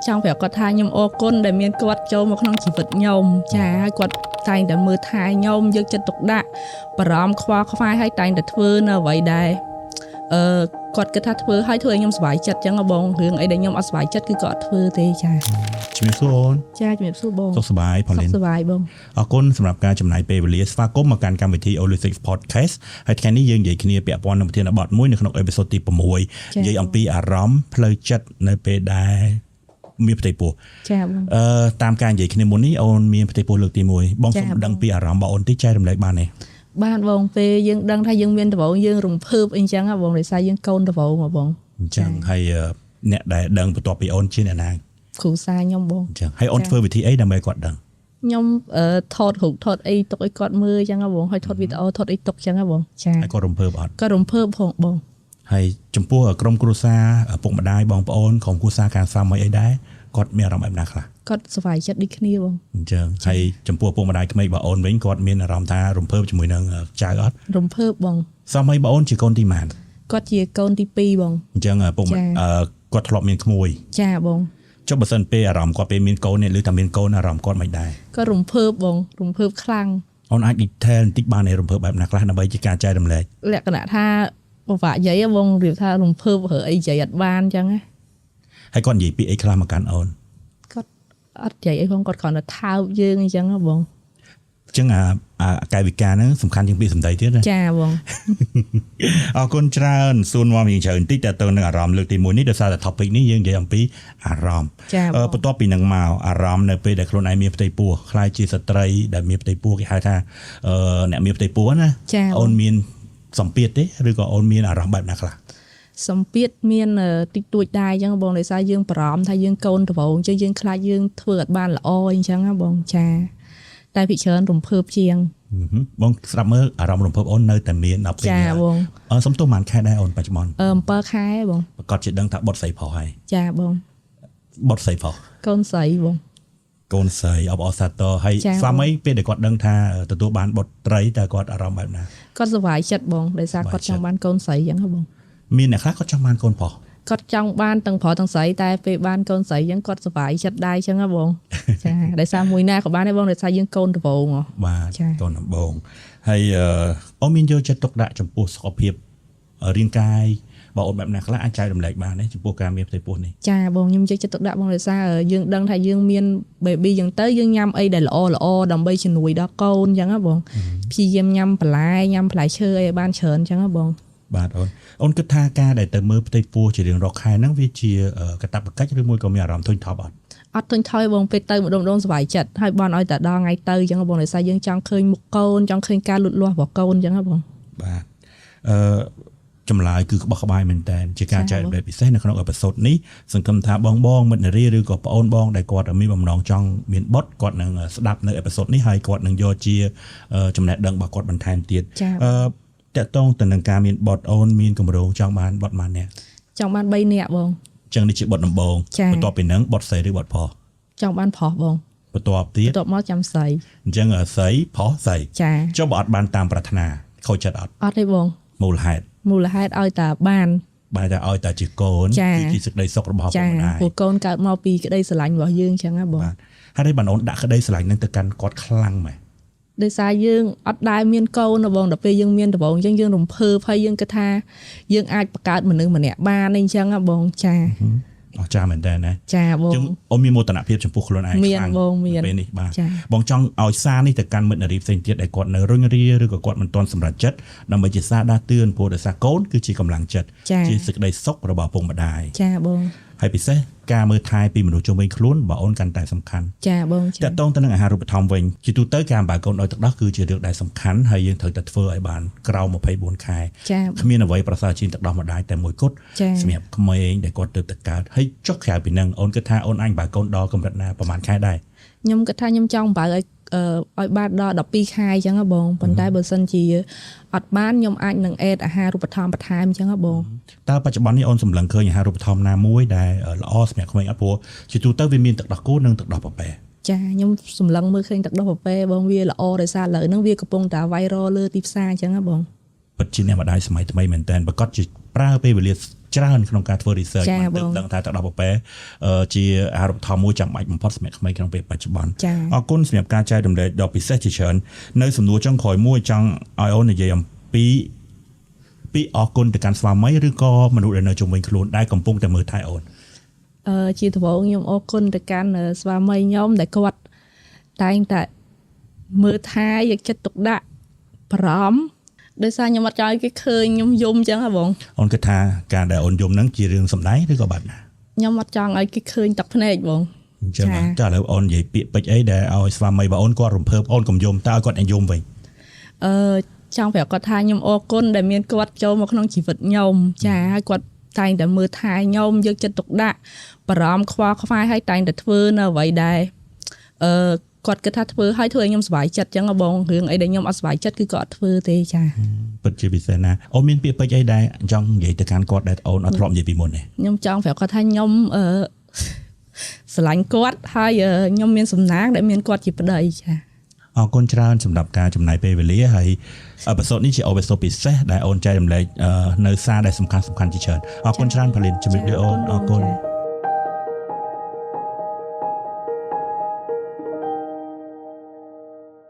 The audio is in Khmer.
ចង់ប្រាប់គាត់ថាខ្ញុំអរគុណដែលមានគាត់ចូលមកក្នុងជីវិតខ្ញុំចាហើយគាត់តែងតែមើលថែខ្ញុំយកចិត្តទុកដាក់បារម្ភខ្វល់ខ្វាយហើយតែងតែធ្វើនៅអ្វីដែលអឺគាត់គិតថាធ្វើឲ្យធ្វើឲ្យខ្ញុំសប្បាយចិត្តចឹងហ៎បងរឿងអីដែលខ្ញុំអត់សប្បាយចិត្តគឺគាត់អត់ធ្វើទេចា ជំរាបសួរអូន ចាជំរាបសួរបង សុខសប្បាយផល សុ លិន ខសប្បាយបង អរគុណសម្រាប់ការចំណាយពេលវេលាស្វាគមន៍មកកាន់កម្មវិធី Holistic Podcast ហើយថ្ងៃនេះយើងនិយាយគ្នាពាក់ព័ន្ធនឹងប្រធានបទមួយនៅក្នុង episode ទី6និយាយអំពីអារម្មណ៍ផ្លូវចិត្តនៅពេលដែលមានផ្ទៃពោះ ចាបង តាមការនិយាយគ្នាមុននេះអូនមានផ្ទៃពោះលើកទី1បងសូមដឹងពីអារម្មណ៍របស់អូនតិចចែករំលែកបានទេ បានបងពេលយើងដឹងថាយើងមានដំបូងយើងរំភើបអីចឹងហ៎បងដោយសារយើងកូនដំបូងហ៎បង អញ្ចឹងហើយអ្នកដែលដឹងបន្ទាប់ពីអូនជាអ្នកណា គ្រូសាខ្ញុំបង អញ្ចឹងហើយអូនធ្វើវិធីអីដើម្បីគាត់ដឹង ខ្ញុំថតរូបថតអីទុកឲ្យគាត់មើលចឹងហ៎បងហើយថតវីដេអូថតអីទុកចឹងហ៎បងចា ហើយគាត់រំភើបអត់ ក៏រំភើបផងបង ហើយចំពោះក្រុមគ្រួសារឪពុកម្ដាយបងប្អូនក្រុមគ្រួសារការស្វាមីអីដែរគាត់មានអារម្មណ៍បែបណាខ្លះ គាត់សប្បាយចិត្តដូចគ្នាបង អញ្ចឹងហើយចំពោះឪពុកម្ដាយក្មេករបស់អូនវិញគាត់មានអារម្មណ៍ថារំភើបជាមួយនឹងចៅអត់ រំភើបបង ស្វាមីរបស់អូនជាកូនទីម៉ាន គាត់ជាកូនទី2បង អញ្ចឹងឪពុកគាត់ធ្លាប់មានក្មួយ ចាបង ចុះបើសិនពេលអារម្មណ៍គាត់ពេលមានកូននេះឬថាមានកូនអារម្មណ៍គាត់មិនដែរ គាត់រំភើបបងរំភើបខ្លាំង អូនអាច detail បន្តិចបានទេរំភើបបែបណាខ្លះដើម្បីជាការចែករំលែក លក្ខណៈថាពិបាកនិយាយហ៎បងរៀបថារំភើបរើអីនិយាយអត់បានចឹងណា ហើយគាត់និយាយពីអីខ្លះមកកាន់អូន គាត់អត់និយាយអីផងគាត់គ្រាន់តែថើបយើងអញ្ចឹងហ៎បង អញ្ចឹងអាអាកាយវិការហ្នឹងសំខាន់ជាងពាក្យសម្ដីទៀតណា ចាបង អរគុណច្រើនសួរនាំយើងច្រើនបន្តិចតើទៅនឹងអារម្មណ៍លើកទី1នេះដោយសារតែ topic នេះយើងនិយាយអំពីអារម្មណ៍ ចាបង បន្ទាប់ពីនឹងមកអារម្មណ៍នៅពេលដែលខ្លួនឯងមានផ្ទៃពោះខ្លាយជាស្ត្រីដែលមានផ្ទៃពោះគេហៅថាអ្នកមានផ្ទៃពោះណា ចាបង អូនមានសម្ពាធទេឬក៏អូនមានអារម្មណ៍បែបណាខ្លះ សម្ពាធមានតិចតួចដែរអញ្ចឹងបងដោយសារយើងបារម្ភថាយើងកូនដំបូងអញ្ចឹងយើងខ្លាចយើងធ្វើអត់បានល្អអញ្ចឹងណាបងចាតែពិច្រើនរំភើបជាង បងស្ដាប់មើលអារម្មណ៍រំភើបអូននៅតែមានដល់ពេល ចា នេះ បង អឺសុំទោសប៉ុន្មានខែដែរអូនបច្ចុប្បន្ន 7ខែបង ប្រកាសជាដឹងថាបុតស្រីប្រុសហើយ ចាបង បុតស្រីប្រុស កូនស្រីបង កូនស្រីអបអរសាទរហើយ ចា ស្វាមីពេលដែលគាត់ដឹងថាទទួលបានបុត្រីតើគាត់អារម្មណ៍បែបណា គាត់សប្បាយចិត្តបងដោយសារ សប្បាយ គាត់ចង់បានកូនស្រីអញ្ចឹងហ៎បង មានអ្នកខ្លះគាត់ចង់បានកូនប្រុស គាត់ចង់បានទាំងប្រុសទាំងស្រីតែពេលបានកូនស្រីអញ្ចឹងគាត់សប្បាយចិត្តដែរអញ្ចឹងហ៎បង ចាដោយសារមួយណាក៏បានដែរបងដោយសារយើងកូនដំបូងហ៎ បាទ ចា កូនដំបូងហើយអូនមានយកចិត្តទុកដាក់ចំពោះសុខភាពរាងកាយបើអូនបែបណាខ្លះអាចចែករំលែកបានទេចំពោះការមានផ្ទៃពោះនេះ ចាបងខ្ញុំយកចិត្តទុកដាក់បងដោយសារយើងដឹងថាយើងមាន baby អញ្ចឹងទៅយើងញ៉ាំអីដែលល្អល្អដើម្បីជំនួយដល់កូនអញ្ចឹងហ៎បងព្យាយាមញ៉ាំបន្លែញ៉ាំផ្លែឈើអីឲ្យបានច្រើនអញ្ចឹងហ៎បង បាទអូនអូនគិតថាការដែលទៅមើលផ្ទៃពោះជារៀងរាល់ខែហ្នឹងវាជាកាតព្វកិច្ចឬមួយក៏មានអារម្មណ៍ធុញថប់អត់ អត់ធុញថយបងពេលទៅម្ដងម្ដងសប្បាយចិត្តហើយបងឲ្យតែដល់ថ្ងៃទៅអញ្ចឹងហ៎បងដោយសារយើងចង់ឃើញមុខកូនចង់ឃើញការលូតលាស់របស់កូនអញ្ចឹងហ៎បង បាទអឺចម្លើយគឺក្បោះក្បាយមែនតើជាការចែករំលែកពិសេសនៅក្នុង episode នេះសង្ឃឹមថាបងបងមិត្តនារីឬក៏ប្អូនបងដែលគាត់មានបំណងចង់មានបុត្រគាត់នឹងស្ដាប់នៅ episode នេះហើយគាត់នឹងយកជាចំណេះដឹងរបស់គាត់បន្ថែមទៀត ចា អឺតកតងទៅនឹងការមានបុត្រអូនមានគម្រោងចង់បានបុត្រប៉ុន្មាននាក់ ចង់បាន3នាក់បង អញ្ចឹងនេះជាបុត្រដំបូង ចា បន្ទាប់ពីហ្នឹងបុត្រស្រីឬបុត្រប្រុស ចង់បានប្រុសបង បន្ទាប់ទៀត បន្ទាប់មកចាំស្រី អញ្ចឹងស្រីប្រុសស្រី ចា ចុះបើអត់បានតាមប្រាថ្នាខូចចិត្តអត់ អត់ទេបង មូលហេតុ មូលហេតុឲ្យតាបាន បែរតែឲ្យតែជាកូន ចា គឺជាសេចក្តីសុខរបស់ឪពុ ចា កម្ដាយ ព្រោះកូនកើតមកពីក្តីស្រឡាញ់របស់យើងអញ្ចឹងណាបង បាទហើយនេះបានអូនដាក់ក្តីស្រឡាញ់នឹងទៅកាន់គាត់ខ្លាំងមែន ដោយសារយើងអត់ដែលមានកូនណាបងដល់ពេលយើងមានដំបូងអញ្ចឹងយើងរំភើបហើយយើងគិតថាយើងអាចបង្កើតមនុស្សម្នាក់បានអីអញ្ចឹងណាបងចា អស្ចារ្យមែនតើណា ចាបង ចឹងអូនមានមោទនភាពចំពោះខ្លួនឯង មាន ខ្លាំង បងមាន នៅពេលនេះបាទ ចា បងចង់ឲ្យសារនេះទៅកាន់មិត្តនារីផ្សេងទៀតដែលគាត់នៅរុញរាឬក៏គាត់មិនទាន់សម្រេចចិត្តដើម្បីជាសារដាស់តឿនព្រោះដោយសារកូនគឺជាកម្លាំងចិត្ត ចា ជាសេចក្តីសុខរបស់ឪពុកម្ដាយ ចាបង ហើយពិសេសការមើលថែពីមនុស្សជុំវិញខ្លួនបើអូនកាន់តែសំខាន់ ចាបងចា តកតងទៅនឹងអាហារូបត្ថម្ភវិញជាទូទៅការអំបើកូនដោយទឹកដោះគឺជារឿងដែលសំខាន់ហើយយើងត្រូវតែធ្វើឲ្យបានក្រោម24ខែ ចា គ្មានអ្វីប្រសើរជាងទឹកដោះម្ដាយតែមួយគត់ ចា សម្រាប់ក្មេងដែលគាត់ទើបតែកើតហើយចុះក្រៅពីនឹងអូនគិតថាអូនអាចអំបើកូនដល់កម្រិតណាប្រហែលខែដែរ ខ្ញុំគិតថាខ្ញុំចង់បើឲ្យឲ្យបានដល់12ខែអញ្ចឹងហ៎បងប៉ុន្តែបើសិនជាអត់បានខ្ញុំអាចនឹងអេតអាហារូបត្ថម្ភបន្ថែមអញ្ចឹងហ៎បង តើបច្ចុប្បន្ននេះអូនសម្លឹងឃើញអាហារូបត្ថម្ភណាមួយដែលល្អសម្រាប់ក្មេងអត់ព្រោះជាទូទៅវាមានទឹកដោះគោនិងទឹកដោះពពែ ចាខ្ញុំសម្លឹងមើលឃើញទឹកដោះពពែបងវាល្អដោយសារឥឡូវហ្នឹងវាកំពុងតែ viral លើទីផ្សារអញ្ចឹងហ៎បង ពិតជាអ្នកម្ដាយសម័យថ្មីមែនតើប្រកាសជាប្រើពេលវេលា ច្រើនក្នុងការធ្វើ research បានទើបដឹងថាទឹកដោះពពែជាអាហារូបត្ថម្ភមួយចាំបាច់បំផុតសម្រាប់ក្មេងក្នុងពេលបច្ចុប្បន្ន ចា អរគុណសម្រាប់ការចែករំលែកដ៏ពិសេសជាច្រើននៅសំណួរចុងក្រោយមួយចង់ឲ្យអូននិយាយអំពីពីអរគុណទៅកាន់ស្វាមីឬក៏មនុស្សដែលនៅជុំវិញខ្លួនដែលកំពុងតែមើលថែអូន ជាដំបូងខ្ញុំអរគុណទៅកាន់ស្វាមីខ្ញុំដែលគាត់តែងតែមើលថែយកចិត្តទុកដាក់បារម្ភដោយសារខ្ញុំអត់ចង់ឲ្យគេឃើញខ្ញុំយំអញ្ចឹងហ៎បង អូនគិតថាការដែលអូនយំហ្នឹងជារឿងសំដែងឬក៏បាត់ណា ខ្ញុំអត់ចង់ឲ្យគេឃើញទឹកភ្នែកបង អញ្ចឹងចាឥឡូវអូននិយាយពាក្យពេចន៍អីដែលឲ្យស្វាមីរបស់អូនគាត់រំភើបអូនកុំយំតើឲ្យគាត់ឲ្យយំវិញ អឺចង់ប្រាប់គាត់ថាខ្ញុំអរគុណដែលមានគាត់ចូលមកក្នុងជីវិតខ្ញុំចាហើយគាត់តែងតែមើលថែខ្ញុំយកចិត្តទុកដាក់បារម្ភខ្វល់ខ្វាយហើយតែងតែធ្វើនៅអ្វីដែលគាត់គិតថាធ្វើឲ្យធ្វើឲ្យខ្ញុំសប្បាយចិត្តអញ្ចឹងហ៎បងរឿងអីដែលខ្ញុំអត់សប្បាយចិត្តគឺគាត់អត់ធ្វើទេចា ពិតជាពិសេសណាស់អូនមានពាក្យពេចន៍អីដែលចង់និយាយទៅកាន់គាត់ដែលអូនអត់ធ្លាប់និយាយពីមុនទេ ខ្ញុំចង់ប្រាប់គាត់ថាខ្ញុំស្រឡាញ់គាត់ហើយខ្ញុំមានសំណាងដែលមានគាត់ជាប្តីចា អរគុណច្រើនសម្រាប់ការចំណាយពេលវេលាហើយ episode នេះជា episode ពិសេសដែលអូនចែករំលែកនៅសារដែលសំខាន់សំខាន់ជាច្រើនអរគុណច្រើនផលិនជំរាបលាអូនអរគុណ។